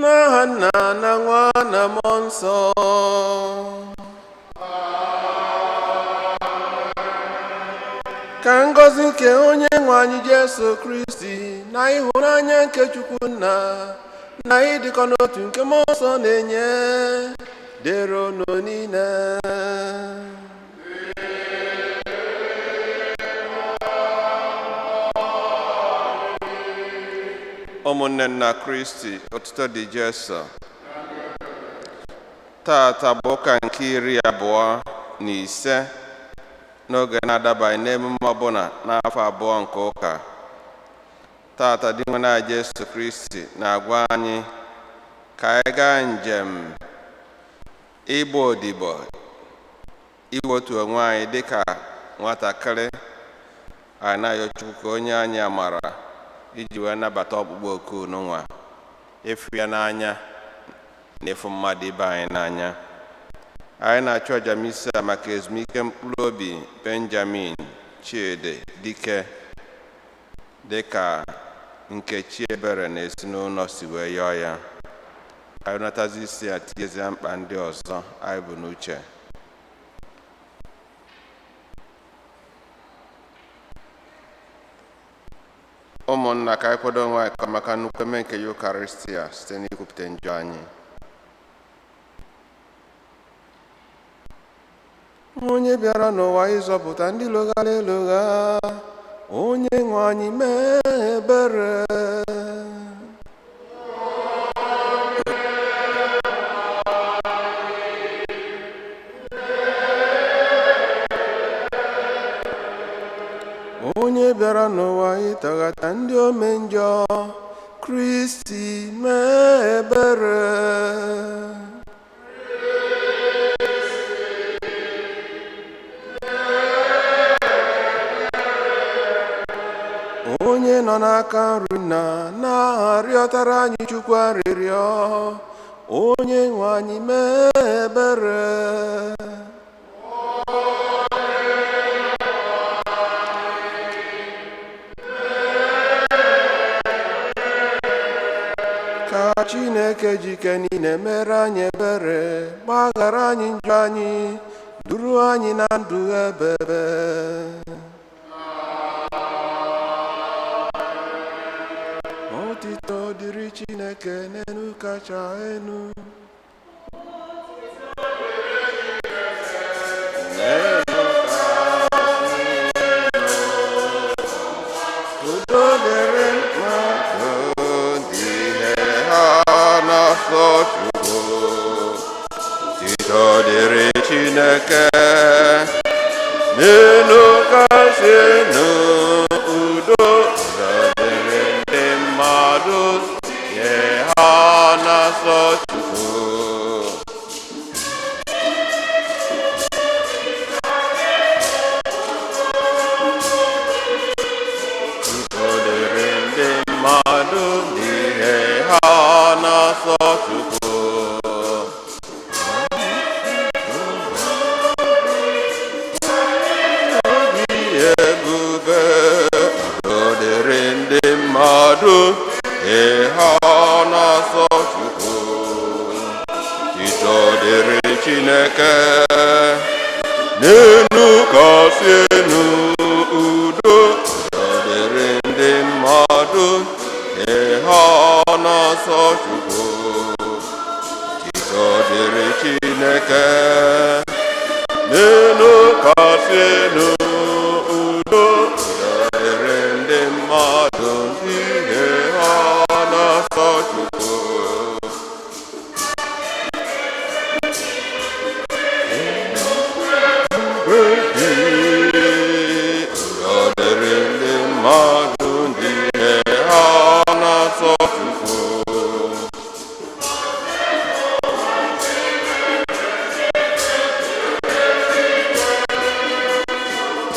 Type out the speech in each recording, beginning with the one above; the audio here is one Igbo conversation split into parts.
N'aha Nna na Nwa na Mmụọ Nsọ. Ka ngọzi nke onye nwe anyị Jesu Kristi na ịhụnanya nke Chukwu Nna na ịdịkọ n'otu nke Mmụọ Nsọ na-enye dịrị unu niile. Ụmụnne nna Kristi, otuto dị Jesu. Tata bụ ụka nke 25 n'oge na-adabaghị n'emume ọbụla n'afọ 2 nke ụka. Tata dị nwe na Jesu Kristi na-agwa anyị ka anyị gaa njem ịgba odibo, iwetu onwe anyị dịka nwatakịrị. Anyị na-ayọ Chukwu ka onye anyị amara iji wee nabata ọkpụkpọ oku n'ụwa, ịfụ ya n'anya na ịfụ mmadụ ibe anyị n'anya. Anyị na-achụ aja misa maka ezumike mkpụrụ obi Benjamin Chidi Dike, dịka Nkechi Ebere na ezinụlọ si wee yọọ ya. Anyị natazi isi ya tinyezie mkpa ndị ọzọ anyị bụ n'uche. Ụmụnna, ka anyị kwado onwe anyị maka nnukwu eme nke Yukaristia site n'ikwupụta njọ anyị. Onye bịara n'ụwa ịzọpụta ndị lụghara elugha, onye nwe anyị mee ebere. Onye bịara n'ụwa ịtọghata ndị ome njọ, Kristi mee ebere. Onye nọ n'aka nri nna na-arịọtara anyị Chukwu arịrịọ, onye nwe anyị mee ebere. Ka Chineke jike niile mere anyị ebere, gbaghara anyị njọ anyị, duru anyị na ndụ ebebe. Otito dịrị Chineke n'elu kacha enu. Udo dịrị mmadụ ndị ihe ha na-asọ Chukwu. Otito dịrị Chineke n'elu kasị enu, udo mmadụ n'ihe ha na-asọ Chukwu. Obi ebube, udo dịrị ndị mmadụ ihe ha na-asọ Chukwu. Tito dịrị Chineke n'elu kasị elu, udo, udo dịrị ndị mmadụ ihe ha na-asọ Chukwu. Tito dịrị Chineke n'elu kasị elu, udo, udo dịrị ndị mmadụ ihe ha na-asọ Chukwu. Udo dịrị ndị mmadụ ndị ihe ha na-asọ Chukwu.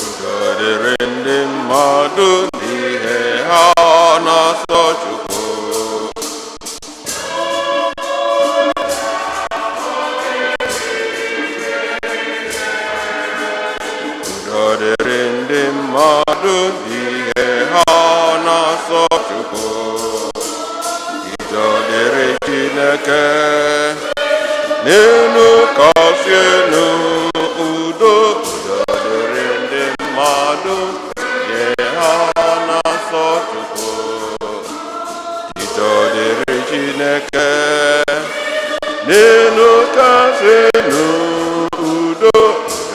Udo dịrị ndị mmadụ ndị ihe ha na-asọ Chukwu. Udo dịrị ndị mmadụ ihe ha na-asọ Chukwu. Udo dịrị Chineke n'elu kasị elu, udo, udo dịrị ndị mmadụ ihe ha na-asọ Chukwu. Udo dịrị Chineke n'elu kasị elu, udo,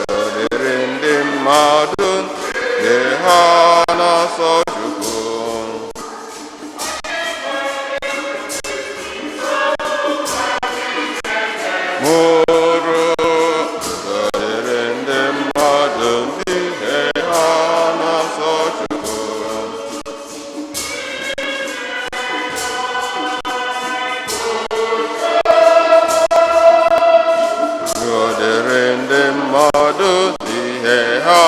udo dịrị ndị mmadụ ihe ha na-asọ Chukwu. Mụrụ, udo dịrị ndị mmadụ ndị ihe ha na-asọ Chukwu. Udo dịrị ndị mmadụ ihe ha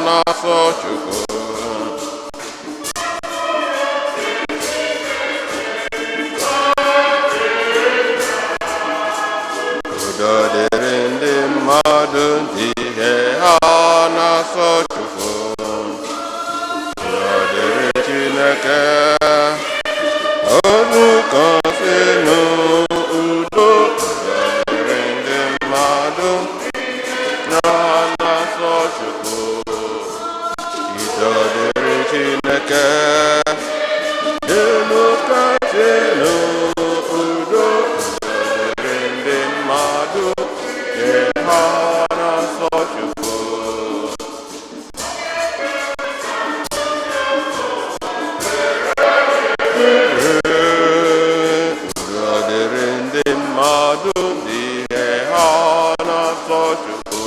na-asọ Chukwu. Udo dịrị ndị mmadụ ihe ha na-asọ Chukwu. Udo dịrị Chineke olu kasị elu, udo, udo dịrị ndị mmadụ na na-asọ Chukwu. Udo dịrị Chineke elu kasị elu, udo, udo dịrị ndị mmadụ ihe ha na-asọ Chukwu. Udo dịrị ndị mmadụ ihe ha na-asọ Chukwu.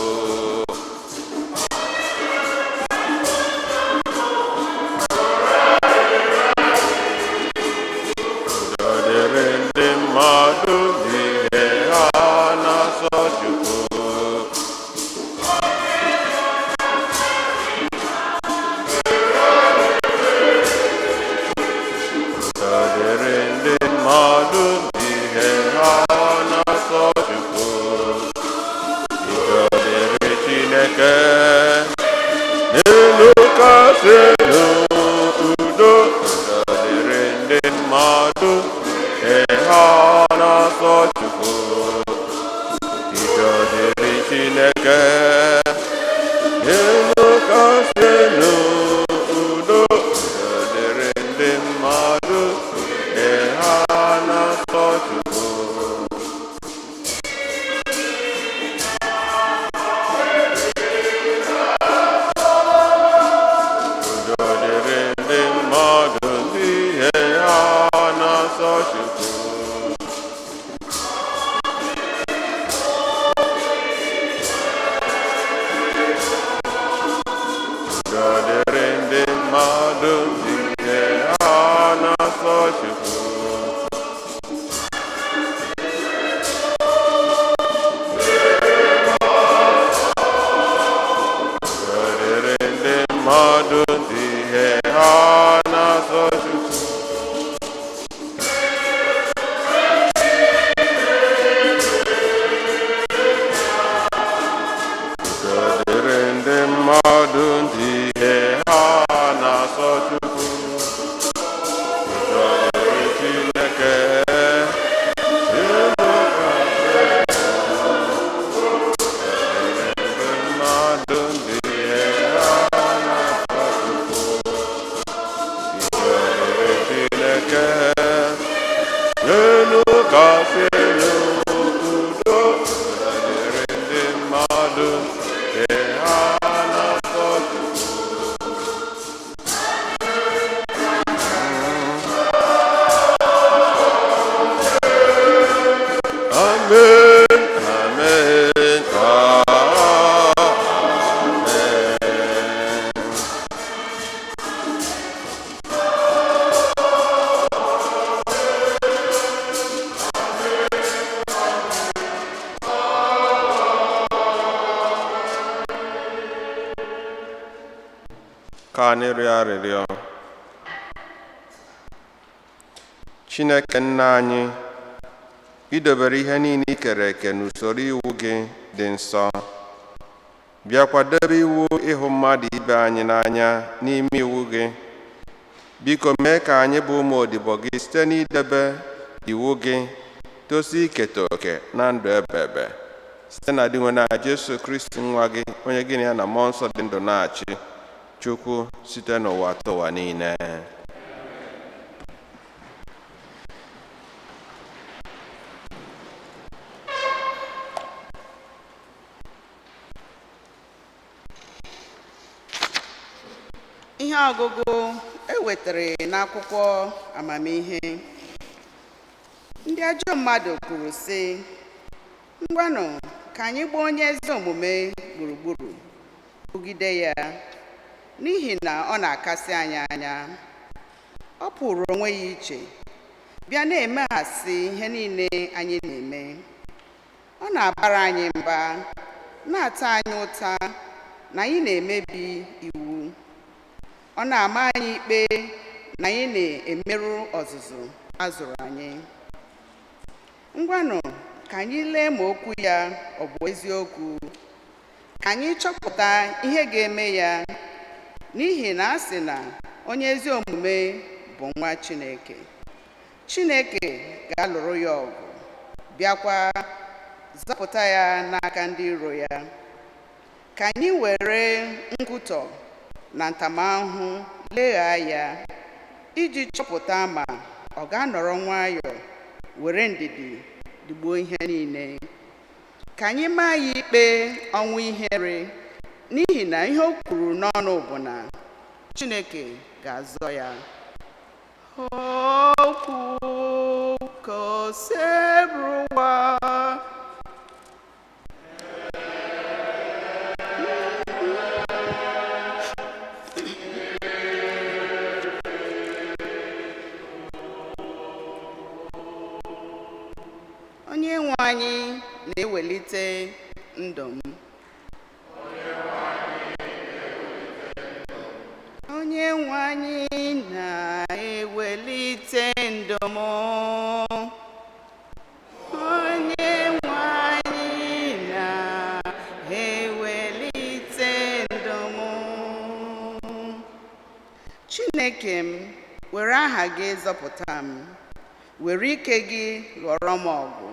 Udo dịrị ndị mmadụ ihe ha na-asọ Chukwu. Udo dịrị ndị mmadụ ihe ha na-asọ Chukwu. Udo dịrị Chineke n'elu kasị elu, udo, udo dịrị ndị mmadụ ihe ha na-asọ Chukwu. Udo dịrị Chineke n'elu kasị elu, udo, udo dịrị ndị mmadụ ihe ha na-asọ Chukwu. Udo dịrị ndị mmadụ ihe ha na-asọ Chukwu. Udo dịrị ndị mmadụ ihe ha na-asọ Chukwu. Udo dịrị ndị mmadụ ihe ha na-asọ Chukwu. Ka anyị rịọ arịrịọ. Chineke nna anyị, i dobere ihe niile i kere eke n'usoro iwu gị dị nsọ, bịakwa debe iwu ịhụ mmadụ ibe anyị n'anya n'ime iwu gị. Biko mee ka anyị bụ ụmụ odibo gị site n'idebe iwu gị tosi iketa oke na ndụ ebebe, site na Dinwenụ Jesu Kristi nwa gị, onye gị na ya na mmụọ nsọ dị ndụ na-achị Chukwu site n'ụwa ta ụwa niile. Ihe ọgụgụ e wetara n'akwụkwọ amamihe. Ndị ajọ mmadụ kwuru sị, ngwanụ ka anyị gbaa onye ezi omume gburugburu, kwugide ya, n'ihi na ọ na-akasị anyị anya. Ọ pụrụ onwe ya iche, bịa na-emeghasị ihe niile anyị na-eme. Ọ na-abara anyị mba, na-ata anyị ụta na anyị na-emebi iwu. Ọ na-ama anyị ikpe na anyị na-emerụ ọzụzụ a zụrụ anyị. Ngwanụ ka anyị lee ma okwu ya ọ bụ eziokwu. Ka anyị chọpụta ihe ga-eme ya, n'ihi na a sị na onye ezi omume bụ nwa Chineke. Chineke ga-alụrụ ya ọgụ, bịakwa zọpụta ya n'aka ndị iro ya. Ka anyị were nkwutọ na ntamahụhụ leghaa ya, iji chọpụta ma ọ ga-anọrọ nwayọọ were ndidi digbuo ihe niile. Ka anyị maa ya ikpe ọnwụ ihere, n'ihi na ihe o kwuru n'ọnụ bụ na Chineke ga-azọ ya. Okwu ka Osebụrụwa. Onye nwe anyị na-ewelite ndụ m. Onye nwe anyị na-ewelite ndụ m. Onye nwe anyị na-ewelite ndụ m. Chineke m, were aha gị zọpụta m. Were ike gị lụọrọ m ọgụ.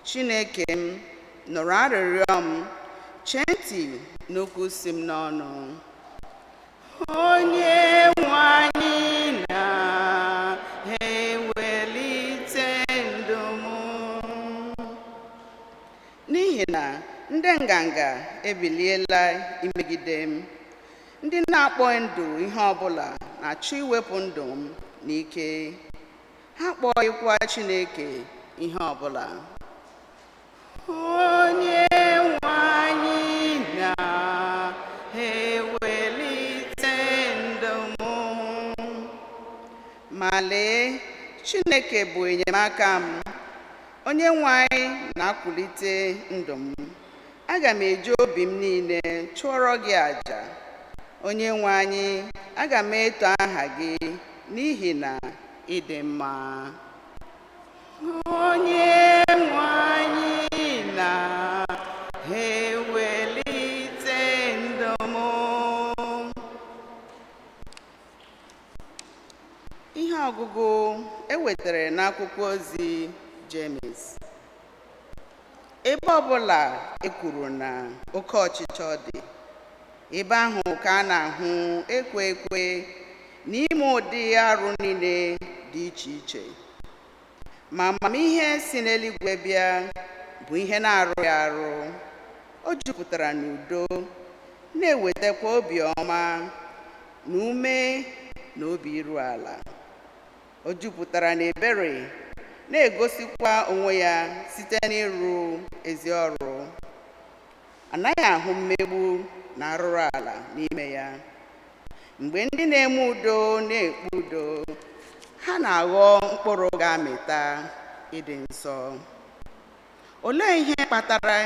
Chineke m, nụrụ arịrịọ m, chee ntị n'okwu si m n'ọnụ. Onye nwe anyị na-ewelite ndụ m. N'ihi na ndị nganga ebiliela imegide m, ndị na-akpọ ndụ ihe ọbụla na-achọ iwepụ ndụ m n'ike. Ha akpọghịkwa Chineke ihe ọbụla. Onye nwe anyị na-ewelite ndụ m. Ma lee, Chineke bụ enyemaka m. Onye nwe anyị na-akwalite ndụ m. Aga m eji obi m niile chụọrọ gị àjà. Onye nwe anyị, aga m eto aha gị n'ihi na ị dị mma. Onye nwe anyị na-ewelite ndụ m. Ihe ọgụgụ e wetara n'akwụkwọ ozi Jemis. Ebe ọbụla e kwuru na oke ọchịchọ dị, ebe ahụ ka a na-ahụ ekwe ekwe na ime ụdị arụ niile dị iche iche. Ma amamihe si n'eluigwe bịa bụ ihe na-arụghị arụ. O jupụtara n'udo, na-ewetakwa obiọma na ume na obi iru ala. O jupụtara n'ebere, na-egosikwa onwe ya site n'ịrụ ezi ọrụ. Anaghị ahụ mmegbu na arụrụ ala n'ime ya. Mgbe ndị na-eme udo na-ekpe udo, ha na-aghọ mkpụrụ ga-amịta ịdị nsọ. Olee ihe kpatara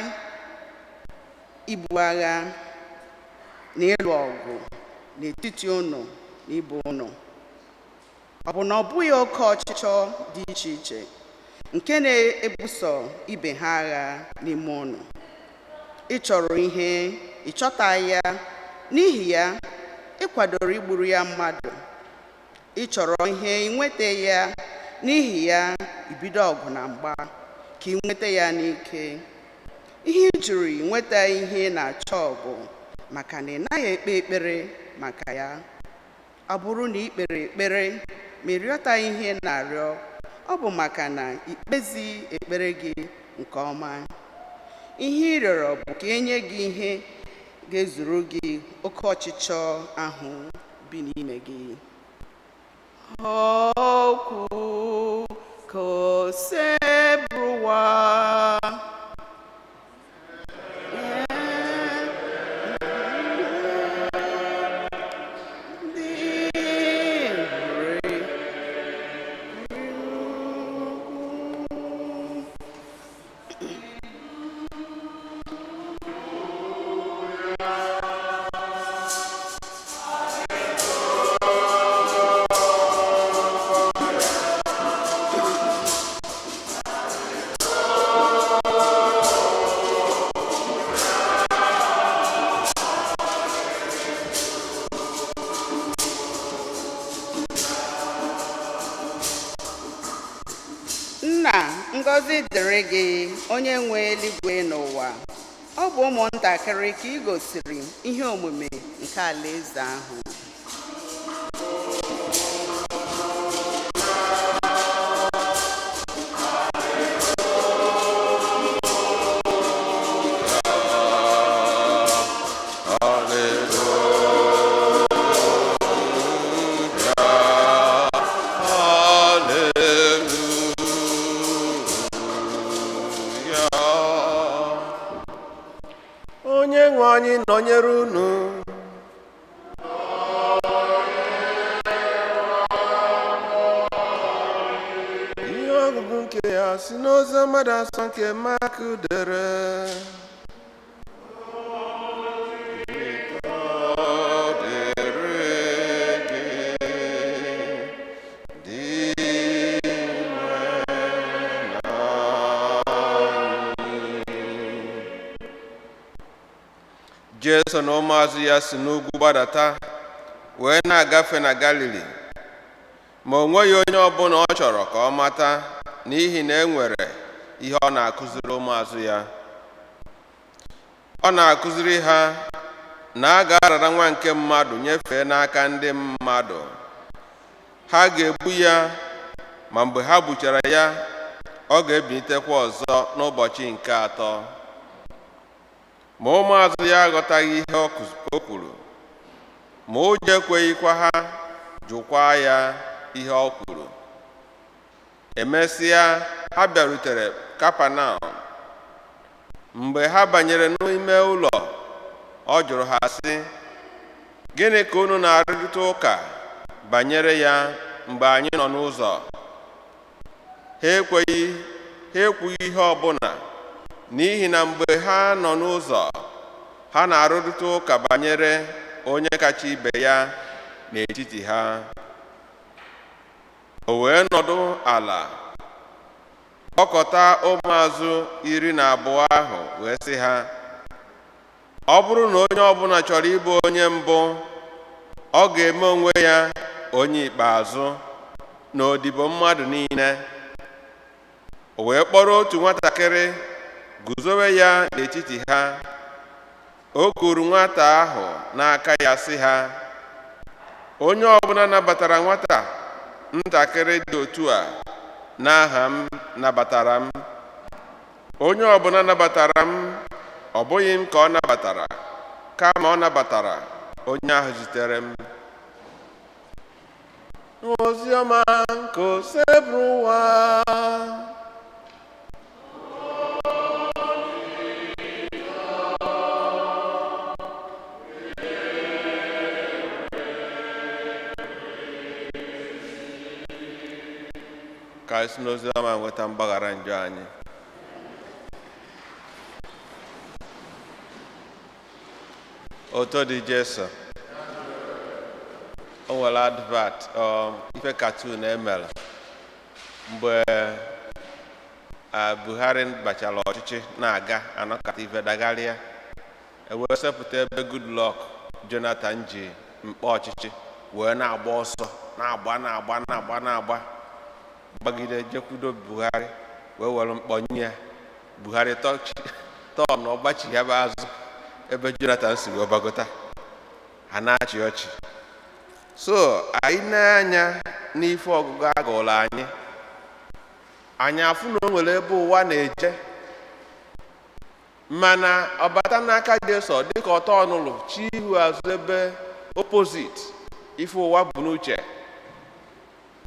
ibu agha na ịlụ ọgụ n'etiti unu na ibe unu? Ọ bụ na ọ bụghị oke ọchịchọ dị iche iche nke na-ebuso ibe ha agha n'ime unu? Ị chọrọ ihe, ị chọtaghị ya, n'ihi ya ị kwadoro igburu ya mmadụ. Ị chọrọ ihe, ị nwetaghị ya, n'ihi ya ibido ọgụ na mgba ka ị nweta ya n'ike. Ihe ị jụrụ nweta ihe ị na-achọ bụ maka na ị naghị ekpe ekpere maka ya. Ọ bụrụ na ị kpere ekpere ma ị rịọtaghị ihe ị na-arịọ, ọ bụ maka na ikpezi ekpere gị nke ọma. Ihe ị rịọrọ bụ ka enye gị ihe ga-ezuru gị oke ọchịchọ ahụ bi n'ime gị. Okwu ka Osebụrụwa. Ndị nwere. Nna, ngọzi dịrị gị, onye nwe eluigwe n'ụwa. Ọ bụ ụmụntakịrị ka ị gosiri ihe omume nke alaeze ahụ. Hallelujah, hallelujah. Onye nwe anyị nọnyere unu. Ihe ọgụgụ nke ya si n'ozi mmadụ asọ nke Mak dere. Ọ dịrị gị, dị anyị. Jesu na ụmụazụ ya si n'ugwu gbadata wee na-agafe na Galili, ma o nweghị onye ọbụla ọ chọrọ ka ọ mata, n'ihi na e nwere ihe ọ na-akụziri ụmụazụ ya. Ọ na-akụziri ha na a ga-arara nwa nke mmadụ nyefee n'aka ndị mmadụ, ha ga-egbu ya, ma mgbe ha gbuchara ya, ọ ga-ebilitekwa ọzọ n'ụbọchị nke atọ. Ma ụmụazụ ya aghọtaghị ihe o kwuru, ma ụjọ ekweghịkwa ha jụkwa ya ihe ọ kwuru. Emesịa, ha bịarutere Kapanọm. Mgbe ha banyere n'ime ụlọ, ọ jụrụ ha sị, "Gịnị ka unu na-arụrịta ụka banyere ya mgbe anyị nọ n'ụzọ?" Ha ekweghị, ha ekwughị ihe ọbụla, n'ihi na mgbe ha nọ n'ụzọ, ha na-arụrịta ụka banyere onye kacha ibe ya n'etiti ha. O wee nọdụ ala, kpọkọta ụmụazụ 12 ahụ wee sị ha, "Ọ bụrụ na onye ọbụla chọrọ ịbụ onye mbụ, ọ ga-eme onwe ya onye ikpeazụ na odibo mmadụ niile." O wee kpọrọ otu nwatakịrị guzowe ya n'etiti ha. O kuru nwata ahụ n'aka ya sị ha, "Onye ọbụla nabatara nwata ntakịrị dị otu a n'aha m nabatara m. Onye ọbụla nabatara m, ọ bụghị m ka ọ nabatara, kama ọ nabatara onye ahụ zitere m." Oziọma nke Osebụrụwa. Ka anyị si n'oziọma nweta mgbaghara njọ anyị. Oto dị Jesu. O nwere advert, ife cartoon emere mgbe Buhari bachara ọchịchị na-aga anọkata ife dagharịa, ewee sepụta ebe Goodluck Jonathan ji mkpa ọchịchị wee na-agba ọsọ, na-agba, na-agba, na-agba, na-agba, gbagide jekwudo Buhari wee were mkpọ nye ya. Buhari tọọ na ọgbachighaba azụ ebe Jonathan si wee gbagota, ha na-achị ọchị. So anyị na-anya n'ife ọgụgụ agụrụ anyị, anyị afụ na o nwere ebe ụwa na-eje, mana ọbata n'aka Jesu, dịka ọtọ ọnụlụ chi ihu azụ ebe opposite ife ụwa bụ n'uche.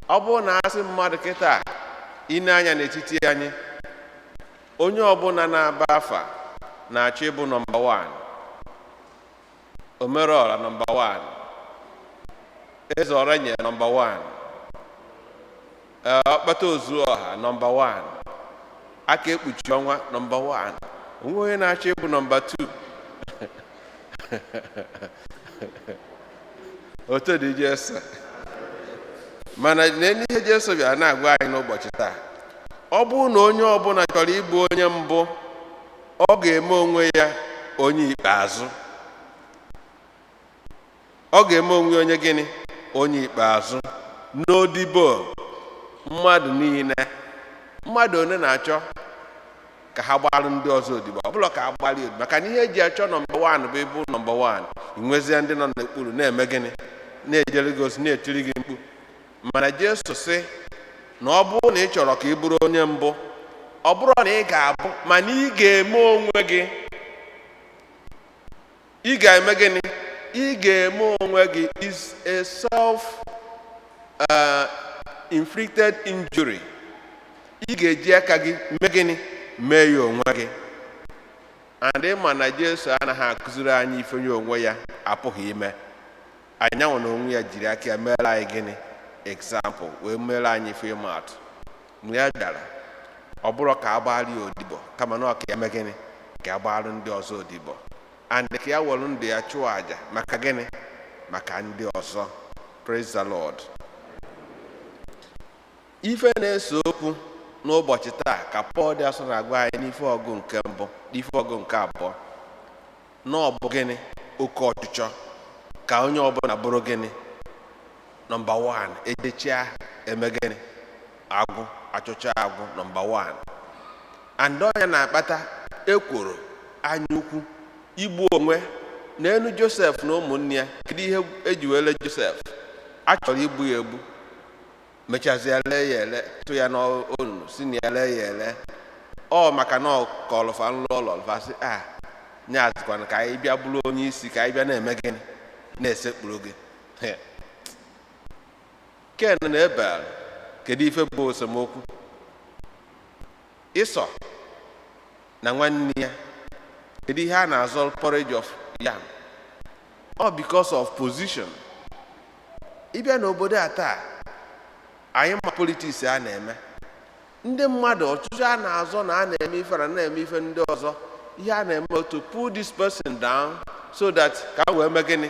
Ọ bụrụ na asị mmadụ kịta ine anya n'etiti anyị, onye ọbụla na-aba afa na-achọ ịbụ number 1, omerọra number 1, eze ọrenye number 1, ọkpata ozu ọha number 1, aka ekpuchi ọnwa number 1. Onwe onye na-achọ ịbụ number 2? Otu dị Jesu. Mana n'elu ihe Jesu bịara na-agwa anyị n'ụbọchị taa, ọ bụrụ na onye ọbụla chọrọ ịbụ onye mbụ, ọ ga-eme onwe ya onye ikpeazụ. Ọ ga-eme onwe ya onye gịnị? Onye ikpeazụ n'odibo mmadụ niile. Mmadụ one na-achọ ka ha gbalụ ndị ọzọ odibo? Ọ bụla ka a gbalị odibo, maka na ihe eji achọ number 1 bụ ịbụ number 1, inwezie ndị nọ n'okpuru na-eme gịnị? Na-ejere gị ozi, na-etiri gị mkpu. Mana Jesu sị na ọ bụrụ na ị chọrọ ka ị bụrụ onye mbụ, ọ bụrụ na ị ga-abụ, mana ị ga-eme onwe gị, ị ga-eme gịnị? Ị ga-eme onwe gị is a self inflicted injury. Ị ga-eji aka gị mee gịnị? Mee ya onwe gị. And ịma na Jesu anaghị akụziri anyị ife nye onwe ya apụghị ime. Anyanwụ na onwe ya jiri aka ya mere anyị gịnị? Example, wee mere anyị ife ịma atụ. Mgbe ya bịara, ọ bụrụ ka a gbara ya odibo, kama na ọ ka ya mee gịnị? Ka a gbara ndị ọzọ odibo, and ka ya were ndụ ya chụọ àjà maka gịnị? Maka ndị ọzọ. Praise the Lord. Ife na-ese okwu n'ụbọchị taa ka Pọl dị asọ na-agwa anyị n'ife ọgụ nke mbụ, n'ife ọgụ nke abụọ, na ọ bụ gịnị? Oke ọchịchọ ka onye ọbụla bụrụ gịnị? Number 1. Ejechia eme gịnị? Agwụ achụcha agwụ number 1. And ọnya na-akpata ekworo, anya ukwu, igbu onwe. N'elu Josef na ụmụnne ya, kedu ihe eji were Josef? A chọrọ igbu ya egbu, mechazie lee ya ele, tụ ya n'olulu, si na ya lee ya ele. Ọ maka na ọ kọrọfa nlọ ụlọ fasị a nyazikwana ka anyị bịa bụrụ onye isi, ka anyị bịa na-eme gịnị? Na-esekpuru gị. Ken na Ebel, kedu ife bụ esemokwu? Ịsọ na nwanne ya, kedu ihe a na-azọ? Porridge of yam. Ọ because of position. Ịbịa n'obodo a taa, anyị ma politics a na-eme ndị mmadụ, ọchịchị a na-azọ, na a na-eme ife na na-eme ife ndị ọzọ. Ihe a na-eme to pull this person down so that ka a wee mee gịnị?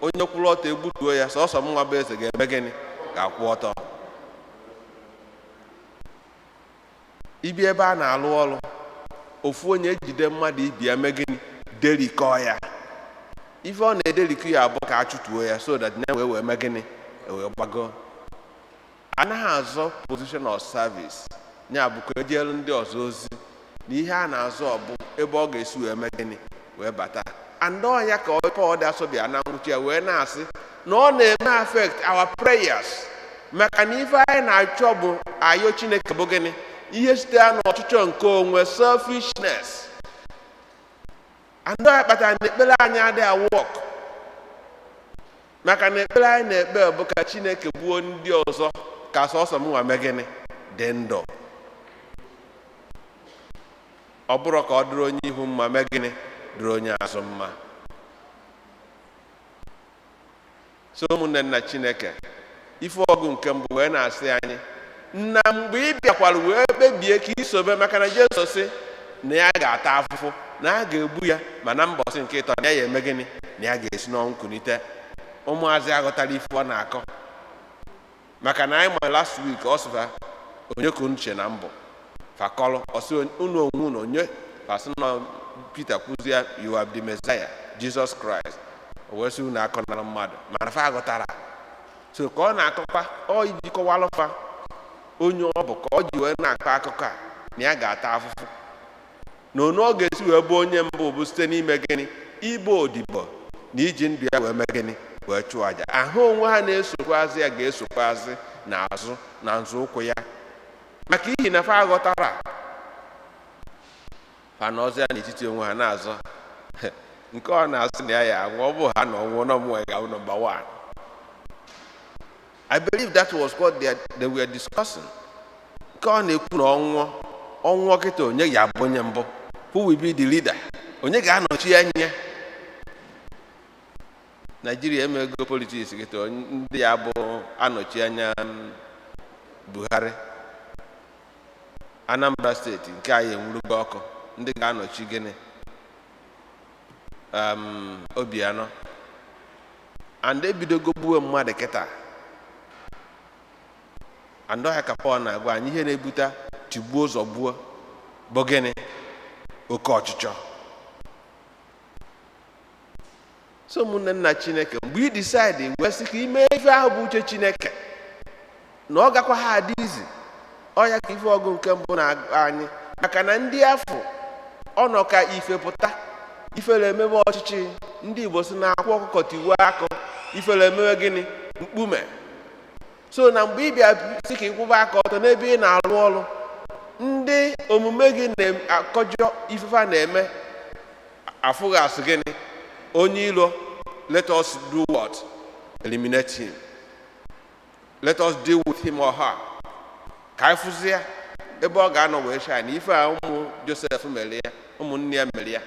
Onye kwụrụ ọtọ egbutuo ya, sọsọ mnwa bụ eze ga-eme gịnị? Ga-akwụ ọtọ. Ibi ebe a na-alụ ọrụ, ofu onye ejide mmadụ ibi ya mee gịnị? Derikọọ ya. Ife ọ na-ederikọ ya abụ ka a chụtuo ya so that ya wee wee mee gịnị? Wee gbago. Anaghị azọ position of service, ya bụ ka ejelu ndị ọzọ ozi, na ihe a na-azọ bụ ebe ọ ga-esi wee mee gịnị? Wee bata. And ọ ya ka Pọl dị asọ bịa na ngwụcha ya wee na-asị na ọ na-eme affect our prayers, maka na ife anyị na-achọ bụ ayọ Chineke bụ gịnị? Ihe site n'ọchịchọ nke onwe, selfishness. And ọ ya kpatara na ekpere anyị adịghị work, maka na ekpere anyị na-ekpe bụ ka Chineke gbuo ndị ọzọ, ka sọsọ m nwa mee gịnị? Dị ndụ. Ọ bụrụ ka ọ dịrị onye ihu mma, mee gịnị? Dịrị onye azụ mma. So ụmụnne nna Chineke, ife ọgụ nke mbụ wee na-asị anyị na mgbe ị bịakwara wee kpebie ka isobe, maka na Jesu sị na ya ga-ata afụfụ, na a ga-egbu ya, ma na mbọsị nke ịtọ na ya eme gịnị? Na ya ga-esi n'ọnwụ kunite. Ụmụazị aghọtara ife ọ na-akọ, maka na anyị ma last week ọ sịfa, "Onye ka unu che na mbụ?" Fakọlụ ọsị, "Unu onwe unu onye?" Fasị na Peter kwuzie, "You are the Messiah, Jesus Christ." O wee sị, "Unu akọnara mmadụ." Mana fa aghọtara. So ka ọ na-akọkwa ọ iji kọwalụ fa onye ọ bụ, ka ọ ji wee na-akọ akụkọ a na ya ga-ata afụfụ, na onu ọ ga-esi wee bụ onye mbụ bụ site n'ime gịnị? Ịbụ odibo na iji ndụ ya wee mee gịnị? Wee chụọ àjà. Ahụ onwe ha na-esokwazi ya ga-esokwazi n'azụ na nzọụkwụ ya, maka ihi na fa aghọtara. Fa nọzịa n'etiti onwe ha na-azọ nke ọ na-asị na ya ya anwụ. Ọ bụ ha na ọnwụ na ọmụnwa ga-abụ number one. I believe that was what they were discussing. Nke ọ na-ekwu na ọnwụọ ọnwụọ kịta, onye ga-abụ onye mbụ? Who will be the leader? Onye ga-anọchi anya ya? Naijiria emego politics kịta. Ndị ya bụ anọchi anya Buhari, Anambra Steeti nke anyị enwurugo ọkụ. Ndị ga-anọchi gịnị? Obianọ and ebidogo gbuwe mmadụ kịta. And ọhịa ka Pọl na-agwa anyị, ihe na-ebute tigbuo zọgbuo bụ gịnị? Oke ọchịchọ. So ụmụnne nna Chineke, mgbe ị decide wee sị ka ime ife ahụ bụ uche Chineke, na ọ gakwa ha adị izi. Ọ ya ka ife ọgụ nke mbụ na-agụ anyị, maka na ndị afọ ọ nọ ka ife pụta, ifere emebe ọchịchị. Ndị Igbo si na akwa ọkụkọ tiwuo akụ, ifere emewe gịnị? Mkpume. So na mgbe ị bịa sị ka ịkwụba aka ọtọ n'ebe ị na-arụ ọrụ, ndị omume gị na-akọjọ ifefa na-eme, afụghị asụ gịnị? Onye ilo. Let us do what? Eliminate him. Let us deal with him or her, ka anyị fụzi ya ebe ọ ga-anọ wee shine. Ife a ụmụ Josef mere ya, ụmụnne ya mere ya,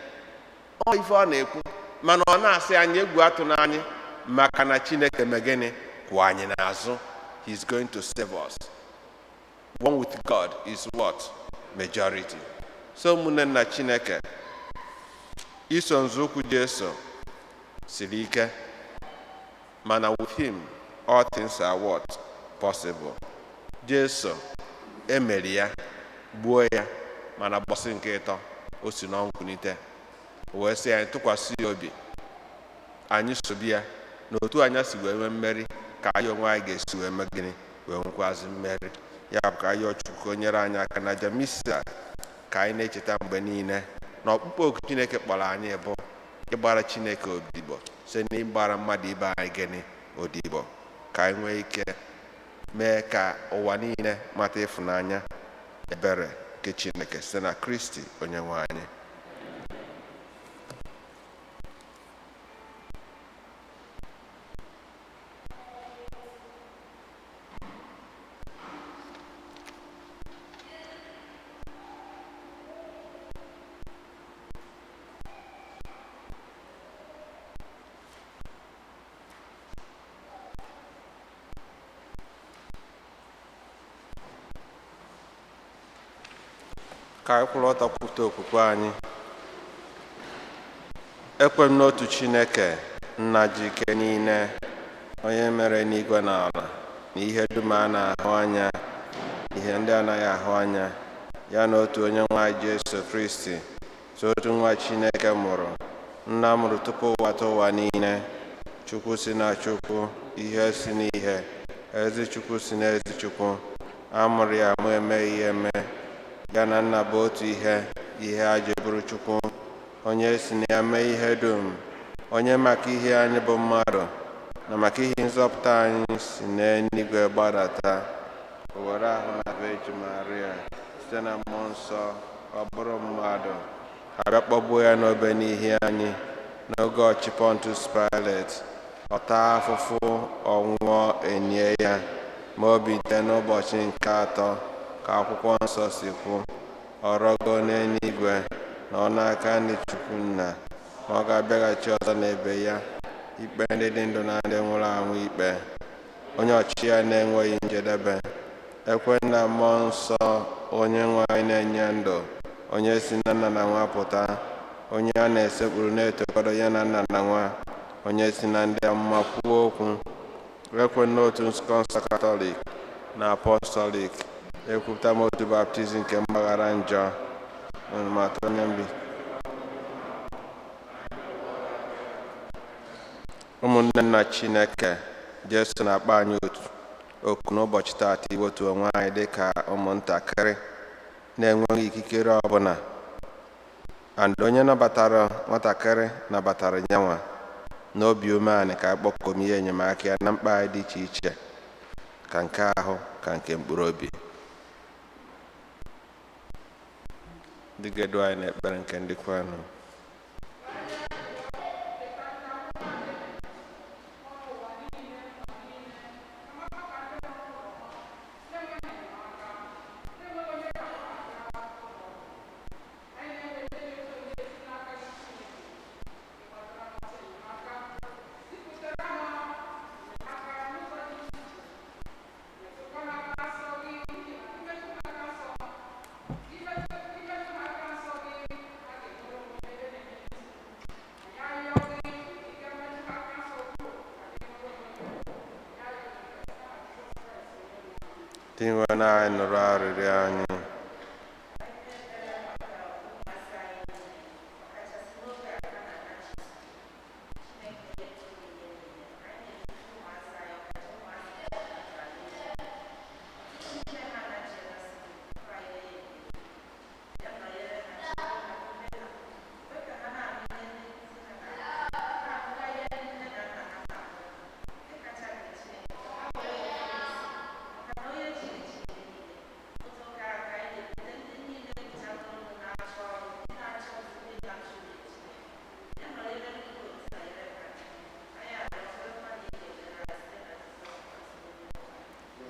ọ ife ọ na-ekwu. Mana ọ na-asị anyị egwu atụ n'anyị, maka na Chineke mee gịnị? Kwụ anyị n'azụ. He is going to save us. One with God is what? Majority. So ụmụnne nna Chineke, iso nzọụkwụ Jesu siri ike, mana with him all things are what? Possible. Jesu emeri ya, gbuo ya, mana bọsị nke ịtọ o si n'ọnwụ kulite, o wee sị anyị tụkwasị ya obi, anyị sobi ya, na otu anyị si wee nwee mmeri ka anyị onwe anyị ga-esi wee mee gịnị? Wee nwekwazi mmeri. Ya bụ ka anyị yọọ Chukwu ka o nyere anyị aka na jamisa, ka anyị na-echeta mgbe niile na ọkpụkpọ oku Chineke kpọrọ anyị bụ ịgbara Chineke odibo site n'ịgbara mmadụ ibe anyị gịnị? Odibo, ka anyị nwee ike mee ka ụwa niile mata ịfụnanya, ebere nke Chineke site na Kristi onye nwe anyị. Ka anyị kwụrụ ọtọ kwupụta okwukwe anyị. Ekwe m n'otu Chineke, Nna ji ike niile, onye mere n'igwe na ala na ihe dum a na-ahụ anya, ihe ndị anaghị ahụ anya, ya na otu onye nwe anyị Jesu Kristi, so otu nwa Chineke mụrụ, nna mụrụ tupu ụwa tụ ụwa niile, Chukwu si na Chukwu, ihe si n'ihe, ezi Chukwu si n'ezi Chukwu, a mụrụ ya mụ emeghị ya eme, ya na nna bụ otu ihe, ihe a ji bụrụ Chukwu, onye si na ya mee ihe dum, onye maka ihe anyị bụ mmadụ na maka ihe nzọpụta anyị si n'eluigwe gbadata, o were ahụ na Virgin Maria site na mmụọ nsọ ọ bụrụ mmadụ, ha bịa kpọgbuo ya n'obe n'ihi anyị n'oge ọchị Pontius Pilate, ọ taa afụfụ, ọ nwụọ, enye ya, ma o bilite n'ụbọchị nke atọ ka akwụkwọ nsọ si kwu, ọ rọgo n'eluigwe na ọ n'aka nri Chukwu Nna, ma ọ ga-abịaghachi ọzọ n'ebe ya ikpe ndị dị ndụ na ndị nwụrụ anwụ ikpe, onye ọchịchị ya na-enweghị njedebe. Ekwe na mmụọ nsọ, onye nwe anyị na-enye ndụ, onye si na nna na nwa pụta, onye a na-esekpuru na-etokọrọ ya na nna na nwa, Onye si na ndị amụma kwuo okwu. Ekwe n'otu nzukọ nsọ Katọlik na Apọstọlik. Ekwupụta m otu baptizim nke mgbaghara njọ. Ọnụmatụ onye mbi. Ụmụnne nna Chineke, Jesu na-akpọ anyị otu oku n'ụbọchị taata iwetu onwe anyị dị ka ụmụntakịrị na-enweghị ikikere ọbụla, and onye nabatara nwatakịrị nabatara nyanwa n'obi umeanị, ka akpọkom ihe enyemaka ya na mkpa anyị dị iche iche, ka nke ahụ ka nke mkpụrụ obi. Ndị ga-edu anyị n'ekpere nke ndị kwenụ. Dinwenụ anyị, nụrụ arịrịọ anyị.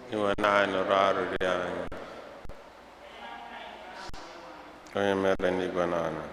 Dinwenụ anyị, nụrụ arịrịọ anyị. Onye mere n'igwe na ala.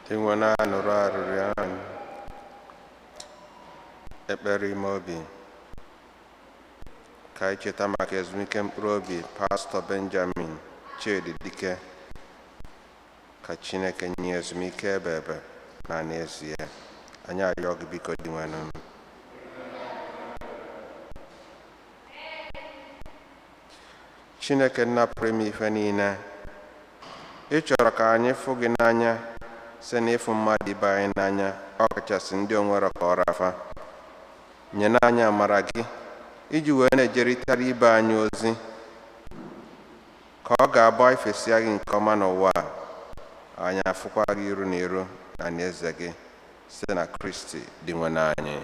Dinwenụ anyị, nụrụ arịrịọ anyị. Ekpere ime obi. Ka anyị cheta maka ezumike mkpụrụ obi Pastọ Benjamin Chidi Dike. Ka Chineke nye ezumike ebe ebe na n'ezie. Anyị arịọ gị biko, Dinwenụ. Chineke nna pụrụ ime ife niile, ị chọrọ ka anyị fụ gị n'anya site n'ịfụ mmadụ ibe anyị n'anya, ọ kachasị ndị onwere ka ọ rafa. Nye anyị amara gị iji wee na-ejeritara ibe anyị ozi, ka ọ ga-abụ anyị fesịa gị nke ọma n'ụwa a, anyị afụkwa gị iru na iru na n'eze gị, site na Kristi Dinwenụ anyị.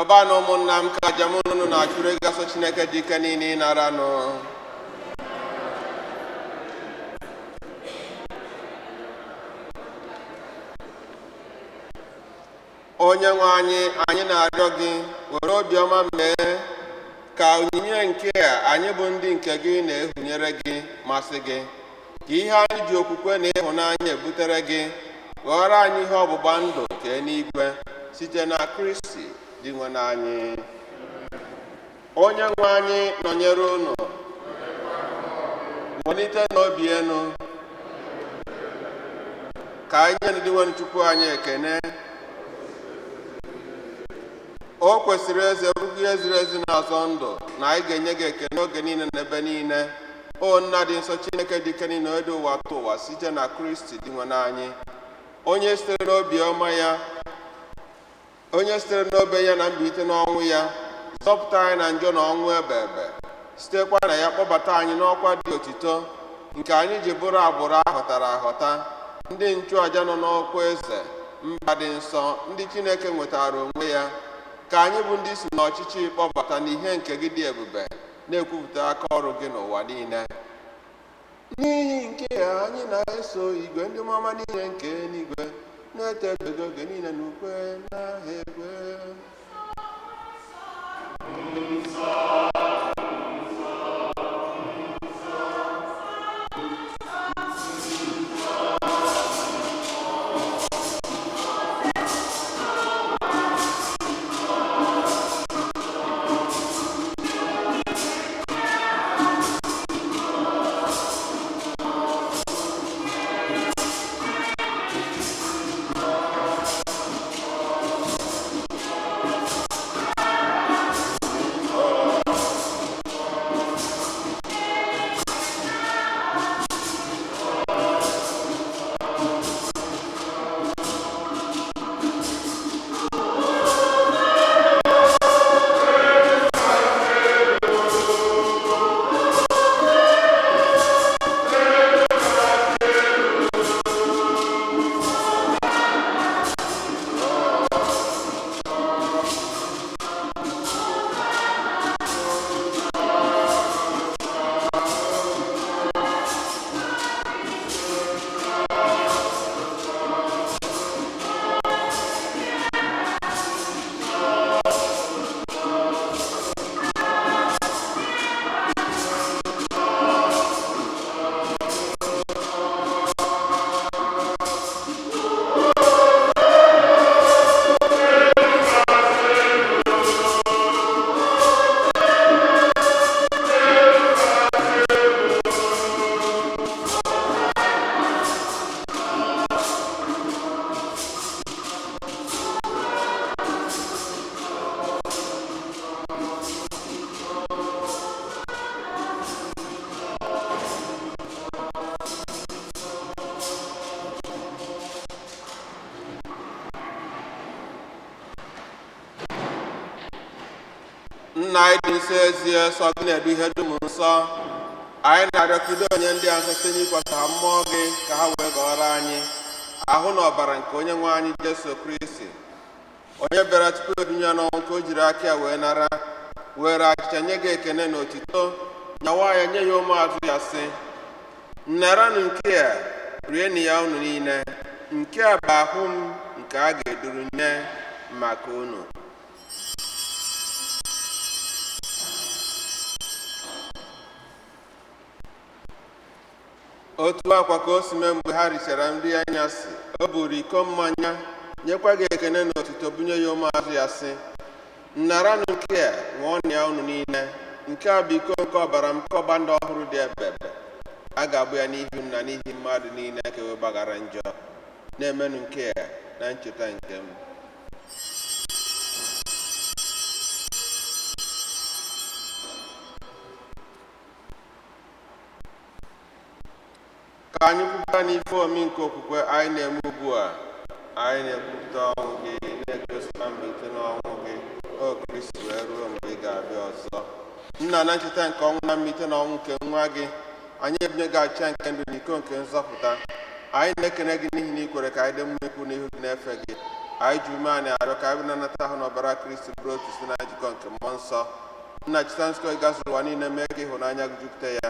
Yọbanụ, ụmụnna m, ka aja m unu na-achụrụ ego asọ Chineke dị ike niile ịnaranụ. Onye nwe anyị, anyị na-arịọ gị, were obiọma mee ka onyinye nke a anyị bụ ndị nke gị na-ehunyere gị masị gị, ka ihe anyị ji okwukwe na ịhụnanya ebutere gị ghọrọ anyị ihe ọgbụgba ndụ nke eluigwe, site na Kristi dị nwe anyị. Onye nwe anyị nọnyere unu. Welite n'obi enu. Ka anyị nye ndị nwe Chukwu anyị ekene. O kwesịrị eze bụrụ ihe ziri ezi na-azọ ndụ na anyị ga-enye gị ekene oge niile na ebe niile, o Nna dị nsọ, Chineke dị ike niile, onye dị ụwa tụ ụwa, site na Kristi dị nwe anyị, onye sitere n'obi ọma ya, onye sitere n'obe ya na mbilite n'ọnwụ ya zọpụta anyị na njọ na ọnwụ ebe ebe, sitekwa na ya kpọbata anyị n'ọkwa dị otito nke anyị ji bụrụ agbụrụ ahọtara ahọta, ndị nchụaja nọ n'ọkwa eze, mba dị nsọ, ndị Chineke nwetara onwe ya, ka anyị bụ ndị si n'ọchịchị kpọbata n'ihe nke gị dị ebube, na-ekwupụta aka ọrụ gị n'ụwa niile. N'ihi nke a, anyị na-eso igwe ndị mmụọ niile nke eluigwe na-etebego oge niile n'ukwe na ekwe. Nna anyị dị nsọ, ezie, sọ gị na-edu ihe dum nsọ. Anyị na-arịọ ka udo onye ndị a nsọ site n'ikwasa ha mmụọ gị, ka ha wee ghọrọ anyị ahụ na ọbara nke onye nwe anyị Jesu Kristi, onye bịara tupu ebinye ya n'ọnwụ, ka o jiri aka ya wee nara, were achịcha nye gị ekene na otito, nyawa ya, nye ya ụmụazụ ya, sị: "Naranụ nke a, rienụ ya unu niile. Nke a bụ ahụ m nke a ga-eduru nye maka unu." Otu akwa ka o si mee mgbe ha richara nri anyasị, o buru iko mmanya, nyekwa gị ekene na otuto, bunye ya ụmụazụ ya, sị: "Naranụ nke a, ṅụọnụ ya unu niile. Nke a bụ iko nke ọbara m, nke ọgba ndụ ọhụrụ dị ebebe. A ga-abụ ya n'ihi m na n'ihi mmadụ niile ka e wee gbaghara njọ. Na-emenụ nke a na ncheta nke m." Ka anyị kwupụta n'ife omi nke okwukwe anyị na-eme ugbu a. Anyị na-ekwupụta ọnwụ gị, na-egosikwa mbilite n'ọnwụ gị, o Kristi, wee ruo mgbe ị ga-abịa ọzọ. Nna, na ncheta nke ọnwụ na mbilite n'ọnwụ nke nwa gị, anyị ebunye gị achịcha nke ndụ na iko nke nzọpụta. Anyị na-ekene gị n'ihi na ị kwere ka anyị dị mma ikwu n'ihu gị na-efe gị. Anyị ji umeanị arịọ ka anyị na-anata ahụ n'ọbara Kristi bụrụ otu site na njikọ nke mmụọ nsọ. Nna, chita nzukọ gị gazuru ụwa niile, mee ka ịhụnanya gị jupụta ya.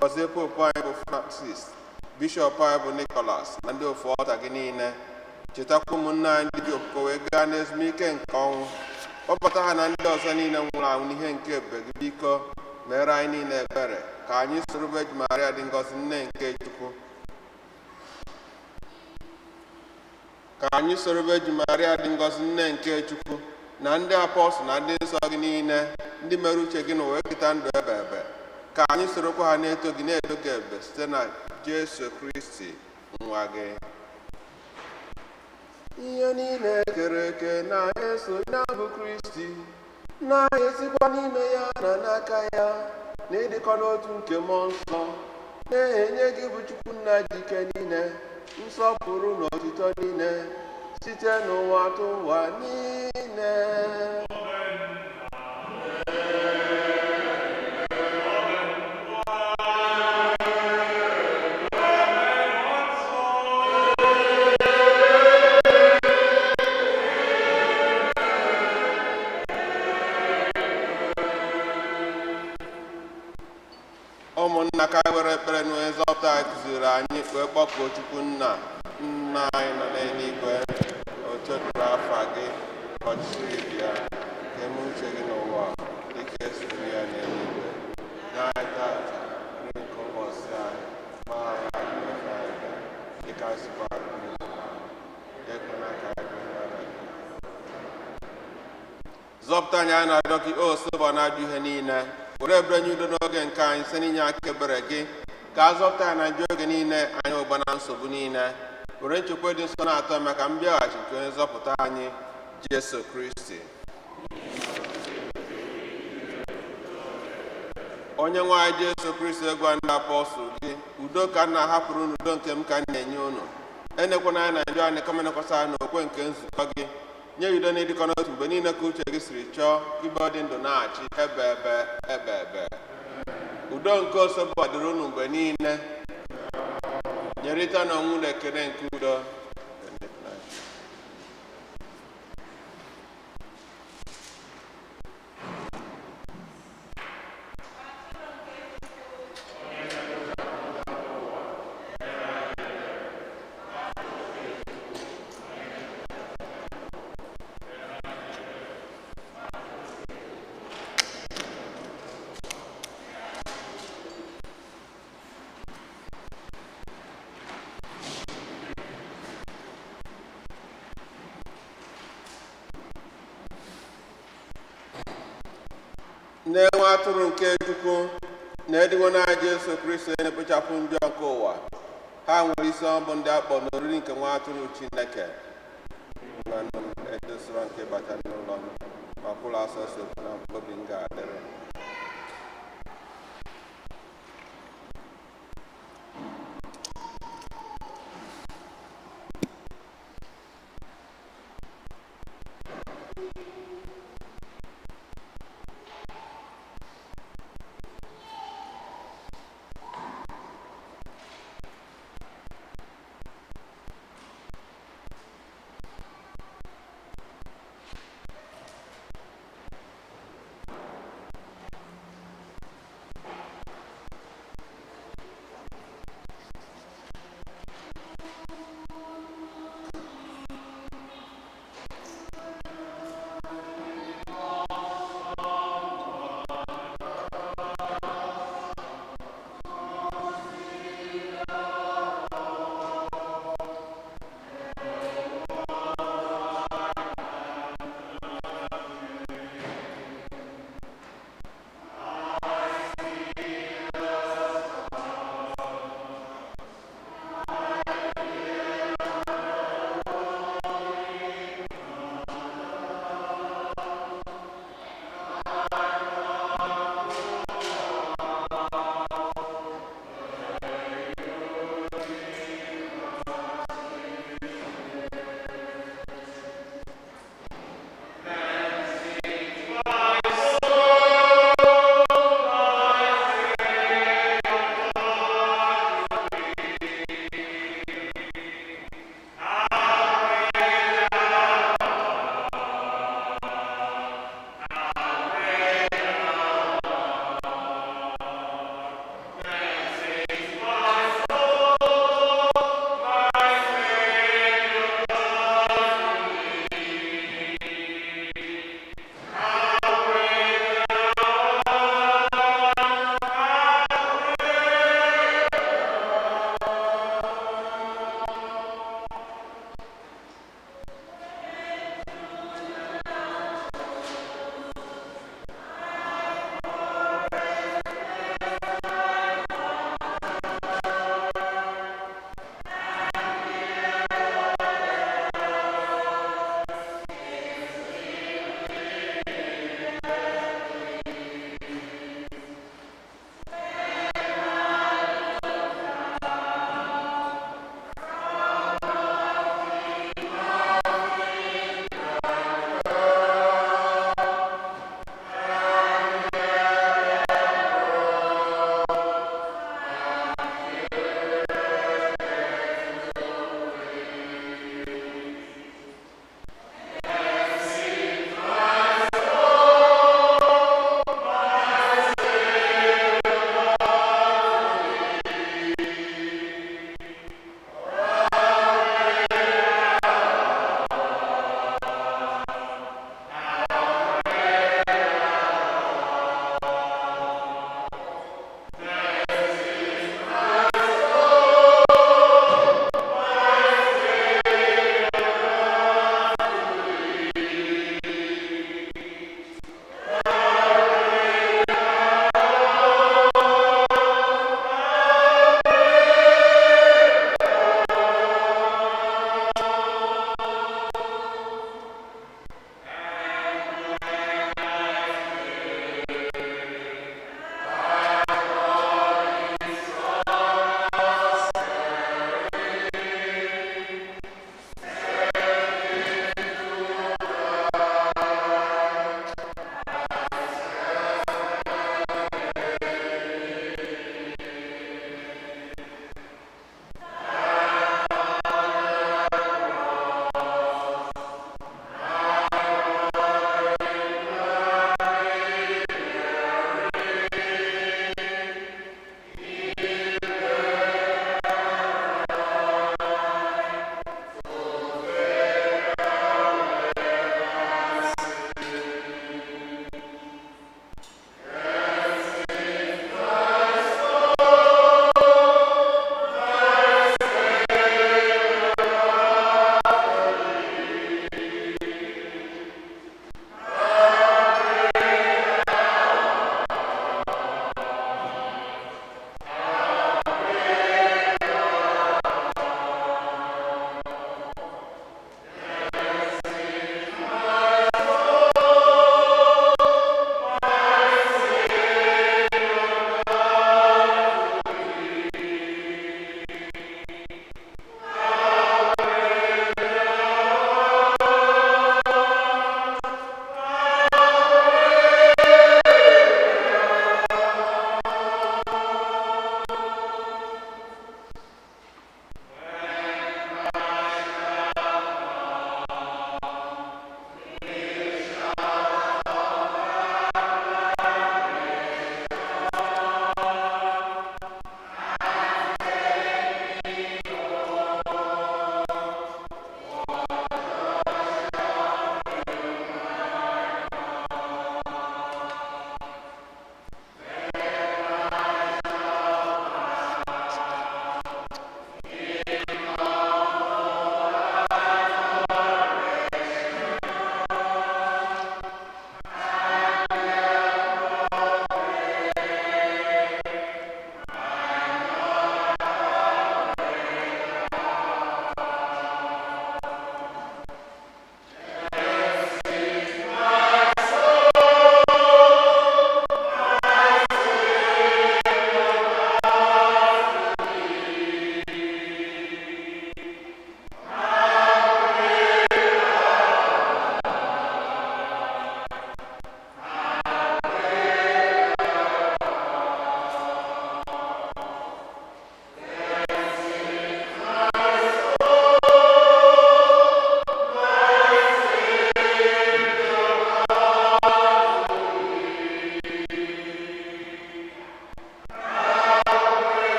Gọzie popu anyị bụ Francis, bishọp anyị bụ Nicholas, na ndị ofu ọta gị niile. Chetakwa ụmụnne anyị ndị ji okwukwe wee gaa n'ezumike nke ọnwụ. Kpọbata ha na ndị ọzọ niile nwụrụ anwụ n'ihe nke ebube gị. Biko mere anyị niile ebere, ka anyị soro Virgin Maria dị ngọzi, nne nke Chukwu, ka anyị soro Virgin Maria dị ngọzi, nne nke Chukwu, na ndị apọstụl na ndị nsọ gị niile, ndị mere uche gị n'ụwa eketa ndụ ebe ebe, ka anyị sorokwa ha na-eto gị, na-edo gị ebube, site na Jesu Kristi nwa gị. Ihe niile kere eke na-eso ya bụ Kristi, na-esikwa n'ime ya na n'aka ya na ịdịkọ n'otu nke mmụọ nsọ, na-enye gị bụ Chukwu Nna ji ike niile nsọpụrụ na otuto niile site n'ụwa tụ ụwa niile. Ụmụnna, ka anyị were ekpere na onye nzọpụta anyị kụziri anyị wee kpọkuo Chukwu Nna. Nna anyị nọ n'eluigwe, otu dịrị afa gị, ka ọchịchị gị bịa, ka eme uche gị n'ụwa dịka esi eme ya n'eluigwe. Nye anyị tata nri nke ụbọchị anyị. Gbaghara anyị mmehie anyị dịka anyị si gbaghara ndị mmehie anyị. Ekwela ka anyị banye n'ọnwụnwa gị. Zọpụta anyị, anyị na-arịọ gị, o soba na-ajụ ihe niile. Were ebere nye udo n'oge nke anyị site n'inye aka ebere gị, ka a zọpụta anyị na njọ oge niile, anyị ụba na nsogbu niile. Were nchekwa dị nsọ na-atọ maka mbịaghachi nke onye nzọpụta anyị Jesu Kristi. Onye nwe anyị Jesu Kristi, gwa ndị apọstụl gị, "Udo ka m na-ahapụrụ unu, udo nke m ka m na-enye unu. Enekwana anya na njọ anyị, kama nekwasị anya n'okwukwe nke nzukọ gị. Nye udo na ịdịkọ n'otu mgbe niile ka uche gị siri chọọ, ibe ọ dị ndụ na-achị ebe ebe ebe ebe." Udo nke Osebụwa dịrị unu mgbe niile. Nyerịta na onwe unu ekele nke udo. Na-enwe atụrụ nke Chukwu na-ediwo na Jesu Kristi, onye na-ekpochapụ njọ nke ụwa. Ha nwere isi ọ bụ ndị akpọ n'oriri nke nwa atụrụ Chineke. Nwanne m, edosara nke bata n'ụlọ m, ma kwụrụ asọsọ na obi m ga-adịrị.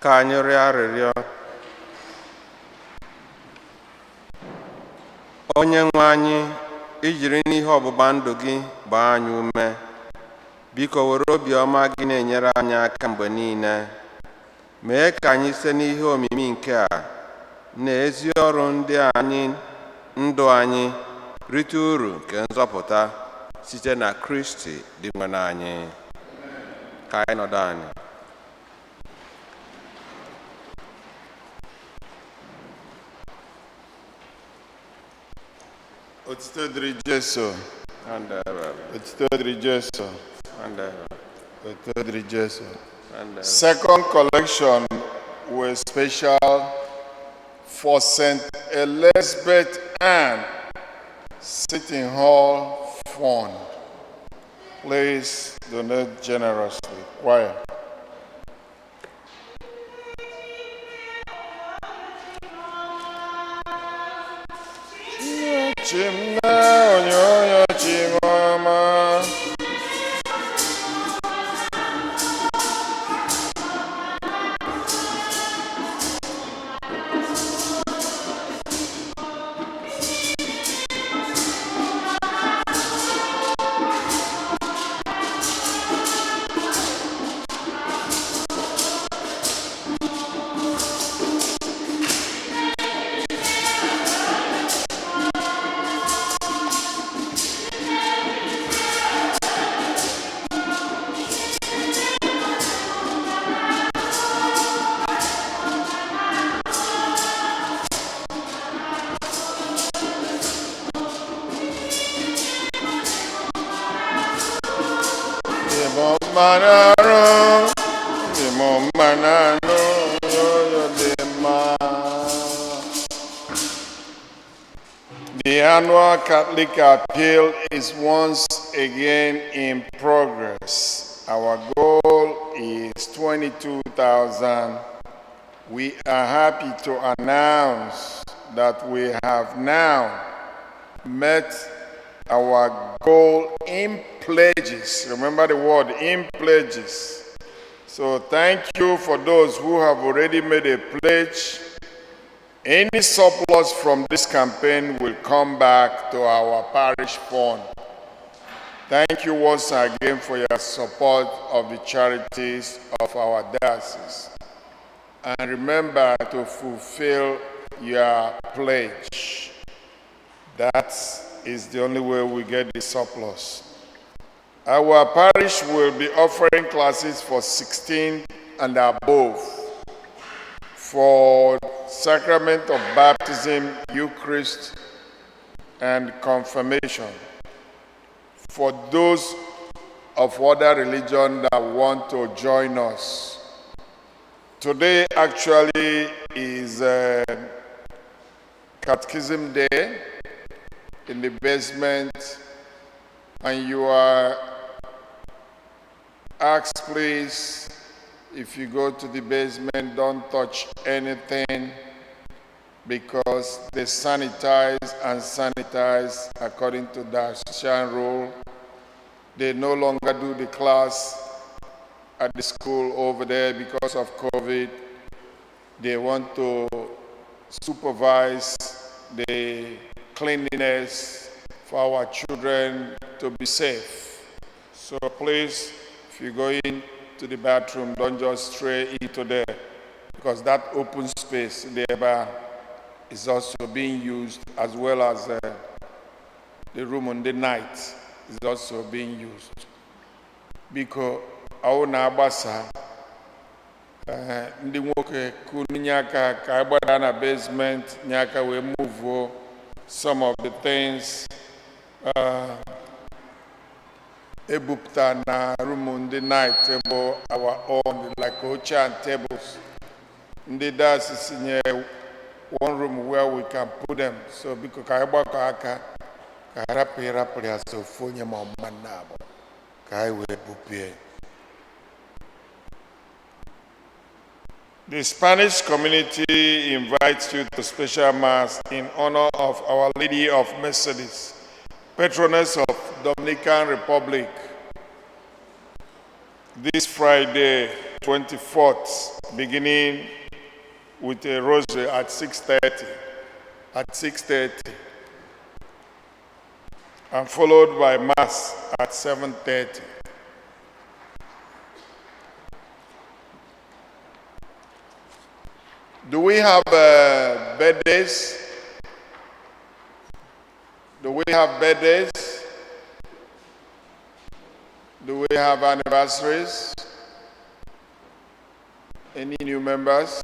Ka anyị rịọ arịrịọ. Onye nwe anyị, ijiri n'ihe ọgbụgba ndụ gị gbaa anyị ume, biko were obiọma gị na-enyere anyị aka mgbe niile. Mee ka anyị site n'ihe omimi nke a na ezi ọrụ ndị anyị ndụ anyị rite uru nke nzọpụta site na Kristi dị nwe anyị. Ka anyị nọdụ anyị. Otito dịrị Jesu. Otito dịrị Jesu. Otito dịrị Jesu. Second collection was special for St. Elizabeth Ann Sitting Hall Fund. Please donate generously. Choir. Chimna onyoonyo chimama. Ịmụ mmanụ, ịmụ mmanụ, yoyo dị mma. The annual Catholic Appeal is once again in progress. Our goal is 22,000. We are happy to announce that we have now met our goal in pledges. Remember the word "in pledges." So thank you for those who have already made a pledge. Any surplus from this campaign will come back to our parish fund. Thank you once again for your support of the charities of our diocese. And remember to fulfill your pledge. That is the only way we get the surplus. Our parish will be offering classes for 16 and above for sacrament of baptism, Eucharist, and confirmation. For those of other religion that want to join us. Today actually is Catechism Day in the basement, and you are asked, please, if you go to the basement, don't touch anything because they sanitize and sanitize according to the diocesan rule. They no longer do the class at the school over there because of COVID. They want to supervise the cleanliness for our children to be safe. So please, if you go in to the bathroom, don't just stray into there because that open space there is also being used, as well as the room on the night is also being used. Biko, awụ na-agbasa eh, ndị nwoke kunu nye aka ka agbada na basement nye aka wee move some of the things ebupụta na room ndị night bụ our own, like oche and tables. Ndị diocese nye one room where we can put them, so biko ka anyị gbakọ aka ka harapụ ịrapụrụ ya so ofu onye ma ọmụma nna abụọ ka anyị wee bupie. The Spanish community invites you to special mass in honor of Our Lady of Mercedes, patroness of Dominican Republic. This Friday, 24th, beginning with a rosary at 6:30. At 6:30. And followed by Mass at 7:30. Do we have birthdays? Do we have birthdays? Do we have anniversaries? Any new members?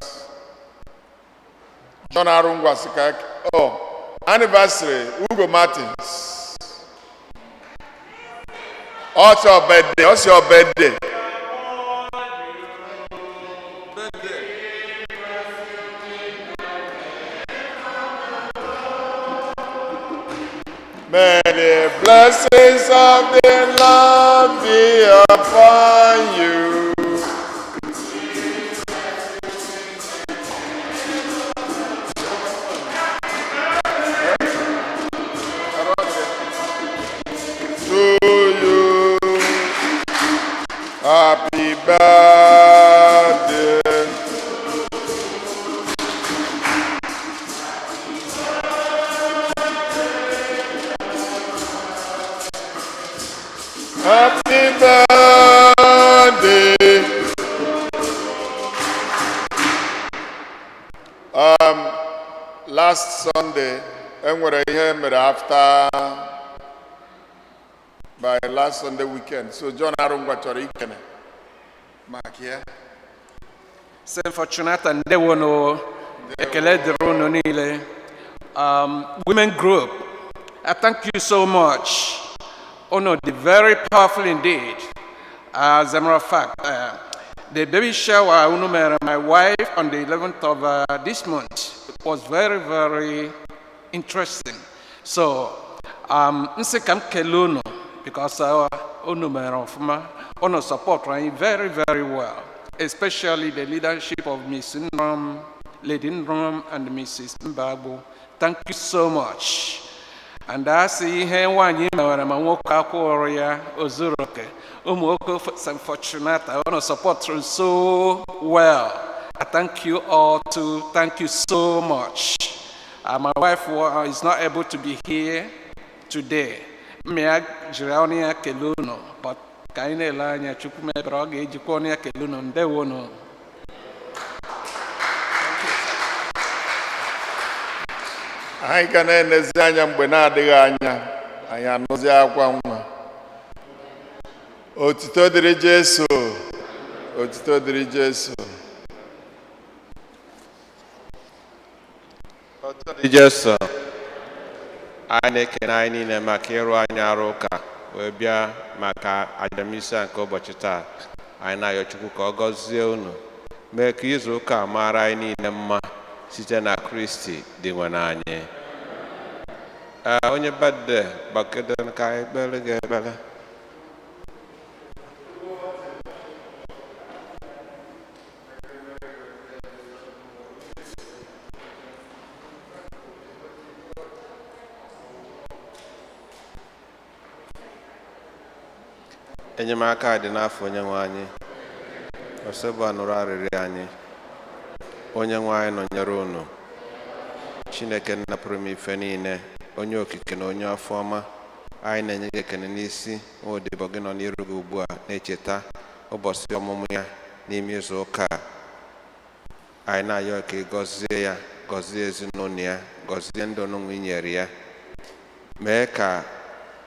John Arungwa Sikak. Oh, anniversary, Ugo Martins. What's your birthday? What's your birthday? May the blessings of the Lord be upon you. To you. Happy birthday. Happy birthday. Last Sunday, enwere ihe mere after by last Sunday weekend. So John Arungwa chọrọ ikene maka ya. St. Fortunata, ndewono. Ekele dịrị unu niile. Women group, I thank you so much. Unu dị very powerful indeed. As a matter of fact, the baby shower unu mere my wife on the 11th of this month was very, very interesting. So, nsị ka m kelee unu because unu mere ọfụma. Unu support anyị very, very well, especially the leadership of Miss Nrom, Lady Nrom and Mrs. Mbagbo. Thank you so much. And asị ihe nwaanyị mewere ma nwoke akwụrụ ya o zuru oke. Ụmụ nwoke St. Fortunata, unu support so well. I thank you all too. Thank you so much. My wife is not able to be here today. Mma ya jiri ọnụ ya kelee unu, but ka anyị na-ele anya Chukwu mebere ọ ga-ejikwa ọnụ ya kelee unu. Ndewonu. Anyị ga na-enezi anya mgbe na-adịghị anya anyị anụzi akwa nwa. Otito dịrị Jesu. Otito dịrị Jesu. Dị Jesu, anyị na-ekene anyị niile maka ịrụ anyị arụ ụka wee bịa maka aja misa nke ụbọchị taa. Anyị na-ayọ Chukwu ka ọ gọzie unu, mee ka izu ụka a mara anyị niile mma site na Kristi dị nwe anyị. Ee, onye birthday, gbakọta ka anyị kpere gị ekpere. Enyemaka dị n'afọ onye nwe anyị. Osebụ nụrụ arịrịọ anyị. Onye nwe anyị nọnyere unu. Chineke nna pụrụ ime ife niile, onye okike na onye afọ ọma, anyị na-enye gị ekene n'isi nwa odibo gị nọ n'iru gị ugbu a na-echeta ụbọchị ọmụmụ ya n'ime izu ụka a. Anyị na-ayọ ka ị gọzie ya, gọzie ezinụlọ ya, gọzie ndụ nụnwa i nyere ya, mee ka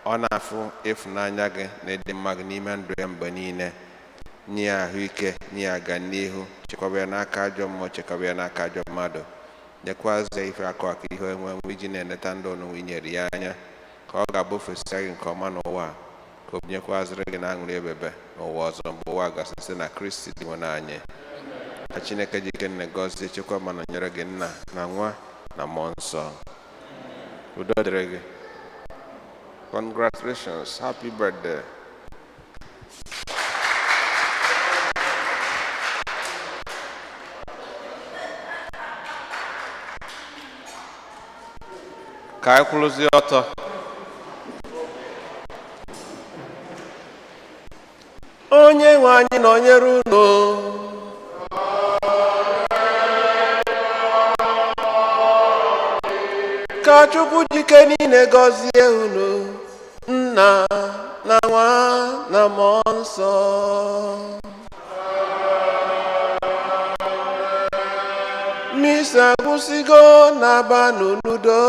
ọ na-afụ ịfụnanya gị na ịdị mma gị n'ime ndụ ya mgbe niile. Nye ya ahụike, nye ya aga n'ihu, chekwaba ya n'aka ajọ mmụọ, chekwaba ya n'aka ajọ mmadụ, nyekwazie ife akụ akụ ihe enwe enwe iji na-eneta ndụ onunwa i nyere ya anya, ka ọ ga-abụ ofesi gị nke ọma n'ụwa a, ka o binyekwazịrị gị na aṅụrị ebebe n'ụwa ọzọ mgbe ụwa gasị, site na Kristi dị nwe anyị. Ka Chineke ji ike nne gọzie, chekwa ma nọnyere gị, nna na nwa na mmụọ nsọ. Udo dịrị gị. Congratulations, happy birthday. Ka anyị kwụrụzie ọtọ. Onye nwe anyị nọnyere unu. Ka Chukwu jike niile gọzie unu, Nna na Nwa na Mmụọ Nsọ. Misa agwụsịgo, na-abanụ n'udo.